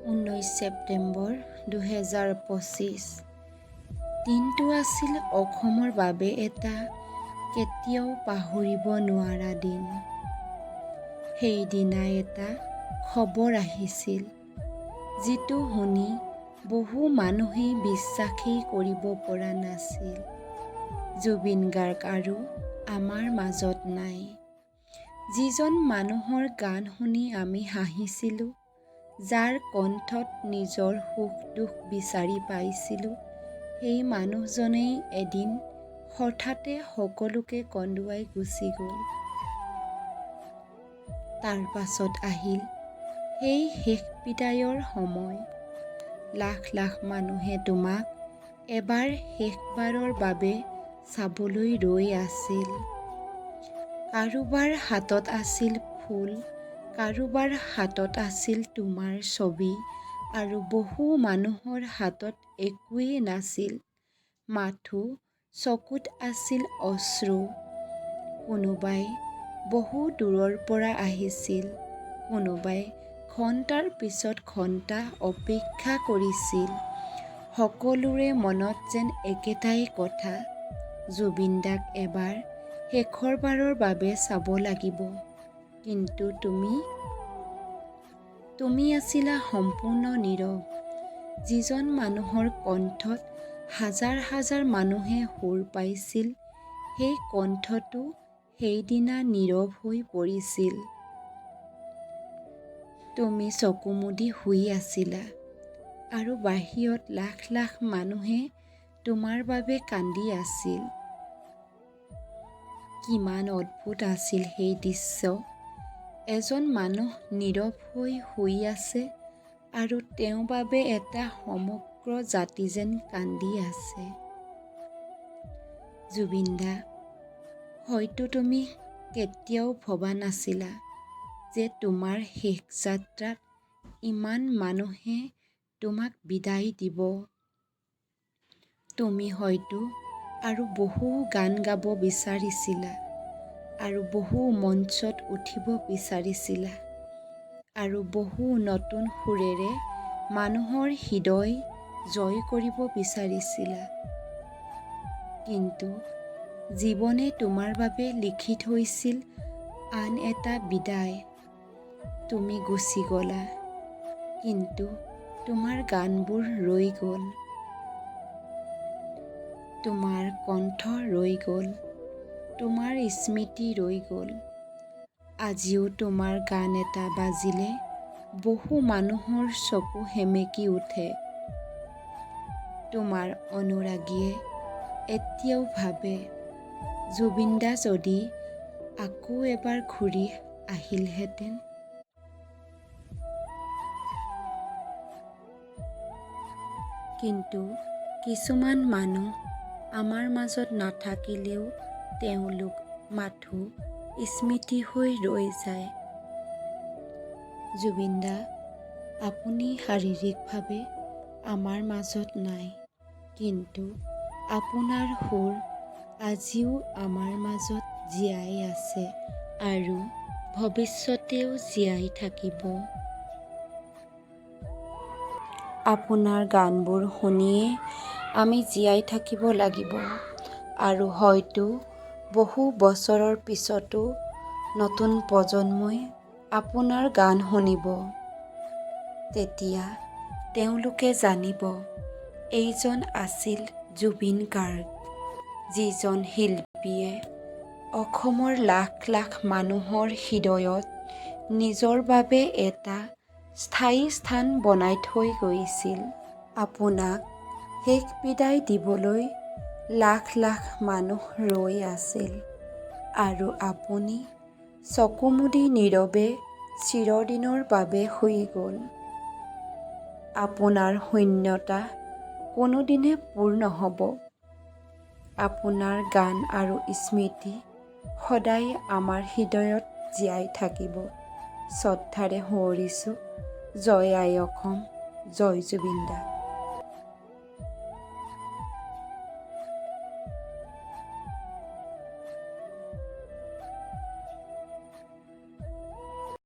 19 ছেপ্টেম্বৰ 2025। দিনটো আছিল অসমৰ বাবে এটা কেতিয়াও পাহৰিব নোৱাৰা দিন। সেইদিনা এটা খবৰ আহিছিল, যিটো শুনি বহু মানুহেই বিশ্বাসেই কৰিব পৰা নাছিল। জুবিন গাৰ্গ আৰু আমাৰ মাজত নাই। যিজন মানুহৰ গান শুনি আমি হাঁহিছিলোঁ, যাৰ কণ্ঠত নিজৰ সুখ-দুখ বিচাৰি পাইছিলোঁ, সেই মানুহজনেই এদিন হঠাতে সকলোকে কন্দুৱাই গুচি গ'ল। তাৰ পাছত আহিল সেই শেষ বিদায়ৰ সময়। লাখ লাখ মানুহে তোমাক এবাৰ শেষবাৰৰ বাবে চাবলৈ ৰৈ আছিল। কাৰোবাৰ হাতত আছিল ফুল, কাৰোবাৰ হাতত আছিল তোমাৰ ছবি আৰু বহু মানুহৰ হাতত একোৱেই নাছিল, মাথোঁ চকুত আছিল অশ্ৰু। কোনোবাই বহু দূৰৰ পৰা আহিছিল, কোনোবাই ঘণ্টাৰ পিছত ঘণ্টা অপেক্ষা কৰিছিল। সকলোৰে মনত যেন একেটাই কথা, জুবিন দাক এবাৰ শেষৰবাৰৰ বাবে চাব লাগিব। কিন্তু তুমি আছিলা সম্পূৰ্ণ নীৰৱ। যিজন মানুহৰ কণ্ঠত হাজাৰ হাজাৰ মানুহে সুৰ পাইছিল, সেই কণ্ঠটো সেইদিনা নীৰৱ হৈ পৰিছিল। তুমি চকু মুদি শুই আছিলা আৰু বাহিৰত লাখ লাখ মানুহে তোমাৰ বাবে কান্দি আছিল। কিমান অদ্ভুত আছিল সেই দৃশ্য! এজন মানুহ নীৰৱ হৈ শুই আছে আৰু তেওঁৰ বাবে এটা সমগ্ৰ জাতি যেন কান্দি আছে। জুবিন দা, হয়তো তুমি কেতিয়াও ভবা নাছিলা যে তোমাৰ শেষ যাত্ৰাত ইমান মানুহে তোমাক বিদায় দিব। তুমি হয়তো আৰু বহু গান গাব বিচাৰিছিলা, আৰু বহু মঞ্চত উঠিব বিচাৰিছিলা, আৰু বহু নতুন সুৰেৰে মানুহৰ হৃদয় জয় কৰিব বিচাৰিছিলা। কিন্তু জীৱনে তোমাৰ বাবে লিখি থৈছিল আন এটা বিদায়। তুমি গুচি গ'লা, কিন্তু তোমাৰ গানবোৰ ৰৈ গ'ল। তোমাৰ কণ্ঠ ৰৈ গ'ল, তোমাৰ স্মৃতি ৰৈ গ'ল। আজিও তোমাৰ গান এটা বাজিলে বহু মানুহৰ চকু সেমেকি উঠে। তোমাৰ অনুৰাগীয়ে এতিয়াও ভাবে, জুবিন দা যদি আকৌ এবাৰ ঘূৰি আহিলহেঁতেন! কিন্তু কিছুমান মানুহ আমাৰ মাজত নাথাকিলেও তেওঁলোক মাথোঁ স্মৃতি হৈ ৰৈ যায়। জুবিন দা, আপুনি শাৰীৰিকভাৱে আমাৰ মাজত নাই, কিন্তু আপোনাৰ সুৰ আজিও আমাৰ মাজত জীয়াই আছে আৰু ভৱিষ্যতেও জীয়াই থাকিব। আপোনাৰ গানবোৰ শুনিয়েই আমি জীয়াই থাকিব লাগিব আৰু হয়তো বহু বছৰৰ পিছতো নতুন প্ৰজন্মই আপোনাৰ গান শুনিব। তেতিয়া তেওঁলোকে জানিব, এইজন আছিল জুবিন গাৰ্গ, যিজন শিল্পীয়ে অসমৰ লাখ লাখ মানুহৰ হৃদয়ত নিজৰ বাবে এটা স্থায়ী স্থান বনাই থৈ গৈছিল। আপোনাক শেষ বিদায় দিবলৈ লাখ লাখ মানুহ ৰৈ আছিল আৰু আপুনি চকু মুদি নীৰৱে চিৰদিনৰ বাবে শুই গ'ল। আপোনাৰ শূন্যতা কোনোদিনে পূৰ নহ'ব। আপোনাৰ গান আৰু স্মৃতি সদায় আমাৰ হৃদয়ত জীয়াই থাকিব। শ্ৰদ্ধাৰে সোঁৱৰিছোঁ। জয় আই অসম, জয় জুবিন দা।